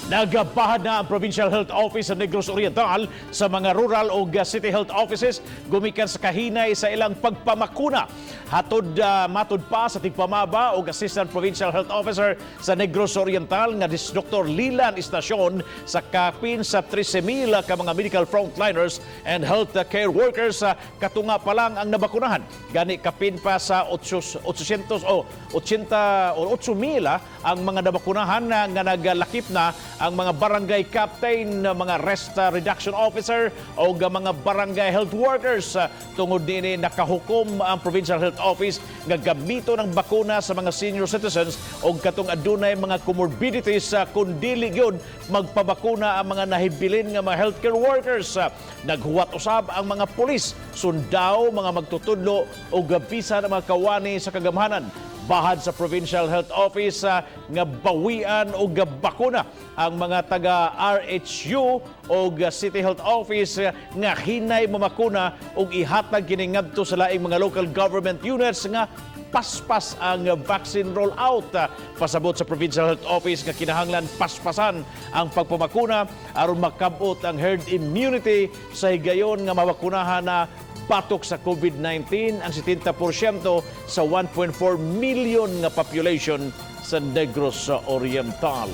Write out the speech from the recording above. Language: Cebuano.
Nagabahad na ang Provincial Health Office sa Negros Oriental sa mga rural o city health offices gumikan sa kahinay sa ilang pagpamakuna. Hatod matud pa sa tigpamaba og Assistant Provincial Health Officer sa Negros Oriental nga si Dr. Lilan Istasyon, sa kapin sa 13,000 ka mga medical frontliners and health care workers katunga pa lang ang nabakunahan. Gani kapin pa sa 800 o 80 o 8,000 ang mga nabakunahan na nga nagalakip na ang mga barangay captain, mga risk reduction officer o mga barangay health workers. Tungod niini, nakahukom ang Provincial Health Office nga gamito ng bakuna sa mga senior citizens o katong adunay mga comorbidities kun dili gyud magpabakuna ang mga nahibilin nga mga healthcare workers. Naghuwat usab ang mga pulis, sundao, mga magtutudlo o bisan ang mga kawani sa kagamhanan. Bahad sa Provincial Health Office nga bawian og bakuna ang mga taga RHU o City Health Office nga hinay mamakuna og ihatag kini ngadto sa laing mga local government units nga paspas ang vaccine rollout. Pasabot sa Provincial Health Office nga kinahanglan paspasan ang pagpamakuna aron makabot ang herd immunity sa higayon nga mabakunahan na batok sa COVID-19 ang 70% sa 1.4 million nga population sa Negros Oriental.